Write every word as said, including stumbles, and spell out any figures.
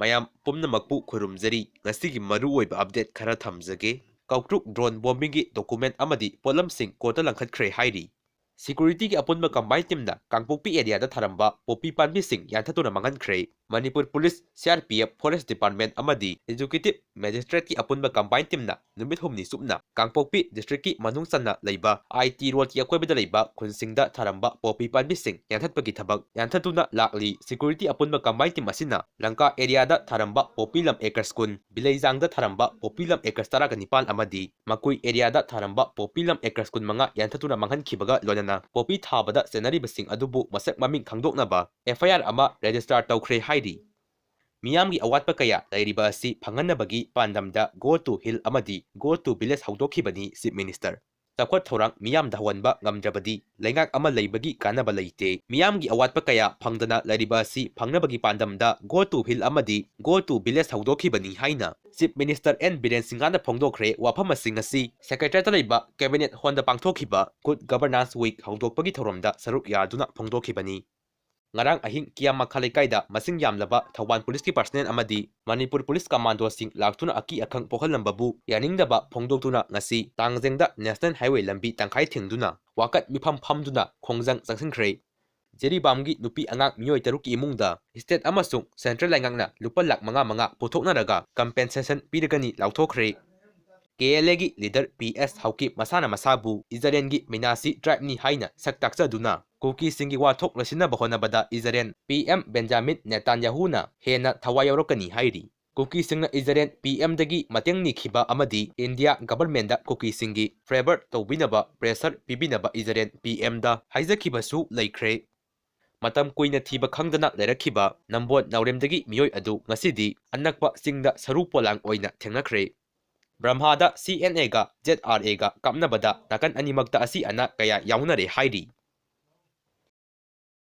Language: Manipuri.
ꯃꯌꯥꯝ ꯄꯨꯝꯅꯃꯛꯄꯨ ꯈꯨꯔꯨꯝꯖꯔꯤ꯫ ꯉꯁꯤꯒꯤ ꯃꯔꯨꯑꯣꯏꯕ update ꯈꯔ ꯊꯝꯖꯒꯦ꯫ ꯀꯧꯇ꯭ꯔꯨꯛ drone bombingꯒꯤ document ꯑꯃꯗꯤ ꯄꯣꯠꯂꯝꯁꯤꯡ courtꯇ ꯂꯪꯈꯠꯈ꯭ꯔꯦ ꯍꯥꯏꯔꯤ꯫ Securityꯒꯤ ꯑꯄꯨꯟꯕ combined teamꯅ ꯀꯥꯡꯄꯣꯛꯄꯤ areaꯗ ꯊꯥꯔꯝꯕ ꯄꯣꯄꯤ ꯄꯥꯝꯕꯤꯁꯤꯡ ꯌꯥꯟꯊꯠꯇꯨꯅ ꯃꯥꯡꯍꯟꯈ꯭ꯔꯦ꯫ Manipur Police, C R P F, Forest Department ꯑꯃꯗꯤ Executive Magistrateꯀꯤ ꯑꯄꯨꯟꯕ combined teamꯅ ꯅꯨꯃꯤꯠ ꯍꯨꯝꯅꯤ ꯆꯨꯞꯅ ꯀꯥꯡꯄꯣꯛꯄꯤ districtꯀꯤ ꯃꯅꯨꯡ ꯆꯟꯅ ꯂꯩꯕ I T roadꯀꯤ ꯑꯀꯣꯏꯕꯗ ꯂꯩꯕ ꯈꯨꯟꯁꯤꯡꯗ ꯊꯥꯔꯝꯕ ꯄꯣꯄꯤ ꯄꯥꯝꯕꯤꯁꯤꯡ ꯌꯥꯟꯊꯠꯄꯒꯤ ꯊꯕꯛ ꯌꯥꯟꯊꯠꯇꯨꯅ ꯂꯥꯛꯂꯤ꯫ Security ꯑꯄꯨꯟꯕ combined team ꯑꯁꯤꯅ ꯂꯪꯀꯥ areaꯗ ꯊꯥꯔꯝꯕ ꯄꯣꯄꯤ ꯂꯝ acres ꯀꯨꯟ, ꯕꯤꯂꯩꯖꯥꯡꯗ ꯊꯥꯔꯝꯕ ꯄꯣꯄꯤ ꯂꯝ acres ꯇꯔꯥꯒ ꯅꯤꯄꯥꯟ ꯑꯃꯗꯤ ꯃꯀꯨꯏ areaꯗ ꯊꯥꯔꯝꯕ ꯄꯣꯄꯤ ꯂꯝ acres ꯀꯨꯟꯃꯉꯥ ꯌꯥꯟꯊꯠꯇꯨꯅ ꯃꯥꯡꯍꯟꯈꯤꯕꯒ ꯂꯣꯏꯅꯅ ꯄꯣꯄꯤ ꯊꯥꯕꯗ ꯆꯦꯟꯅꯔꯤꯕꯁꯤꯡ ꯑꯗꯨꯕꯨ ꯃꯁꯛ ꯃꯃꯤꯡ ꯈꯪꯗꯣꯛꯅꯕ F I R ꯑꯃ register ꯇꯧꯈ꯭ꯔꯦ ꯍꯥꯏꯔꯤ꯫ ꯃꯤꯌꯥꯝꯒꯤ ꯑꯋꯥꯠꯄ ꯀꯌꯥ ꯂꯩꯔꯤꯕ ꯑꯁꯤ ꯐꯪꯍꯟꯅꯕꯒꯤ ꯄꯥꯟꯗꯝꯗ Go to Hill ꯑꯃꯗꯤ Go to Village ꯍꯧꯗꯣꯛꯈꯤꯕꯅꯤ Chief Minister꯫ ꯆꯥꯎꯈꯠ ꯊꯧꯔꯥꯡ ꯃꯤꯌꯥꯝꯗ ꯍꯧꯍꯟꯕ ꯉꯝꯗ꯭ꯔꯕꯗꯤ ꯂꯩꯉꯥꯛ ꯑꯃ ꯂꯩꯕꯒꯤ ꯀꯥꯟꯅꯕ ꯂꯩꯇꯦ꯫ ꯃꯤꯌꯥꯝꯒꯤ ꯑꯋꯥꯠꯄ ꯀꯌꯥ ꯐꯪꯗꯅ ꯂꯩꯔꯤꯕ ꯑꯁꯤ ꯐꯪꯅꯕꯒꯤ ꯄꯥꯟꯗꯝꯗ Go to Hill ꯑꯃꯗꯤ Go to Village ꯍꯧꯗꯣꯛꯈꯤꯕꯅꯤ ꯍꯥꯏꯅ Chief Minister N ꯕꯤꯔꯦꯟ ꯁꯤꯡꯍꯅ ꯐꯣꯡꯗꯣꯛꯈ꯭ꯔꯦ꯫ ꯋꯥꯐꯝ ꯑꯁꯤꯡ ꯑꯁꯤ Secretariatꯇ ꯂꯩꯕ Cabinet Hallꯗ ꯄꯥꯡꯊꯣꯛꯈꯤꯕ Good Governance Week ꯍꯧꯗꯣꯛꯄꯒꯤ ꯊꯧꯔꯝꯗ ꯁꯔꯨꯛ ꯌꯥꯗꯨꯅ ꯐꯣꯡꯗꯣꯛꯈꯤꯕꯅꯤ꯫ ꯉꯔꯥꯡ ꯑꯍꯤꯡ ꯀꯤꯌꯥꯝ ꯃꯈꯥ ꯂꯩꯀꯥꯏꯗ ꯃꯁꯤꯡ ꯌꯥꯝꯂꯕ ꯊꯧꯕꯥꯜ Policeꯀꯤ personnel ꯑꯃꯗꯤ ꯃꯅꯤꯄꯨꯔ Police Commandoꯁꯤꯡ ꯂꯥꯛꯇꯨꯅ ꯑꯀꯤ ꯑꯈꯪ ꯄꯣꯛꯍꯜꯂꯝꯕꯕꯨ ꯌꯥꯅꯤꯡꯗꯕ ꯐꯣꯡꯗꯣꯛꯇꯨꯅ ꯉꯁꯤ ꯇꯥꯡꯖꯦꯡꯗ National Highway ꯂꯝꯕꯤ ꯇꯪꯈꯥꯏ ꯊꯤꯡꯗꯨꯅ ꯋꯥꯀꯠ ꯃꯤꯐꯝ ꯐꯝꯗꯨꯅ ꯈꯣꯡꯖꯪ ꯆꯪꯁꯤꯟꯈ꯭ꯔꯦ꯫ ꯖꯤꯔꯤꯕꯥꯝꯒꯤ ꯅꯨꯄꯤ ꯑꯉꯥꯡ ꯃꯤꯑꯣꯏ ꯇꯔꯨꯛꯀꯤ ꯏꯃꯨꯡꯗ state ꯑꯃꯁꯨꯡ central ꯂꯩꯉꯥꯛꯅ ꯂꯨꯄꯥ ꯂꯥꯈ ꯃꯉꯥ ꯃꯉꯥ ꯄꯨꯊꯣꯛꯅꯔꯒ compensation ꯄꯤꯔꯒꯅꯤ ꯂꯥꯎꯊꯣꯛꯈ꯭ꯔꯦ꯫ K L Aꯒꯤ leader P S ꯍꯧꯀꯤꯞ ꯃꯁꯥꯅ ꯃꯁꯥꯕꯨ ꯏꯖꯔꯦꯟꯒꯤ ꯃꯤꯅꯥꯁꯤ tribeꯅꯤ ꯍꯥꯏꯅ ꯁꯛ ꯇꯥꯛꯆꯗꯨꯅ ꯀꯨꯀꯤꯁꯤꯡꯒꯤ ꯋꯥꯊꯣꯛ ꯂꯣꯏꯁꯤꯟꯅꯕ ꯍꯣꯠꯅꯕꯗ ꯏꯖꯔꯦꯟ P M ꯕꯦꯟꯖꯥꯃꯤꯟ ꯅꯦꯇꯥꯟꯌꯥꯍꯨꯅ ꯍꯦꯟꯅ ꯊꯋꯥꯏ ꯌꯥꯎꯔꯛꯀꯅꯤ ꯍꯥꯏꯔꯤ꯫ ꯀꯨꯀꯤꯁꯤꯡꯅ ꯏꯖꯔꯦꯟ P Mꯗꯒꯤ ꯃꯇꯦꯡ ꯅꯤꯈꯤꯕ ꯑꯃꯗꯤ India governmentꯗ ꯀꯨꯀꯤꯁꯤꯡꯒꯤ favour ꯇꯧꯕꯤꯅꯕ pressure ꯄꯤꯕꯤꯅꯕ ꯏꯖꯔꯦꯟ P Mꯗ ꯍꯥꯏꯖꯈꯤꯕꯁꯨ ꯂꯩꯈ꯭ꯔꯦ꯫ ꯃꯇꯝ ꯀꯨꯏꯅ ꯊꯤꯕ ꯈꯪꯗꯅ ꯂꯩꯔꯛꯈꯤꯕ ꯅꯝꯕꯣꯜ ꯅꯥꯎꯔꯦꯝꯗꯒꯤ ꯃꯤꯑꯣꯏ ꯑꯗꯨ ꯉꯁꯤꯗꯤ ꯑꯅꯛꯄ ꯆꯤꯡꯗ ꯁꯔꯨ ꯄꯣꯂꯥꯡ ꯑꯣꯏꯅ ꯊꯦꯡꯅꯈ꯭ꯔꯦ꯫ ꯕ꯭ꯔꯝꯍꯥꯗ C N Aꯒ Z R Aꯒ ꯀꯥꯞꯅꯕꯗ ꯅꯥꯀꯟ ꯑꯅꯤꯃꯛꯇ ꯑꯁꯤ ꯑꯅꯥ ꯀꯌꯥ ꯌꯥꯎꯅꯔꯦ ꯍꯥꯏꯔꯤ꯫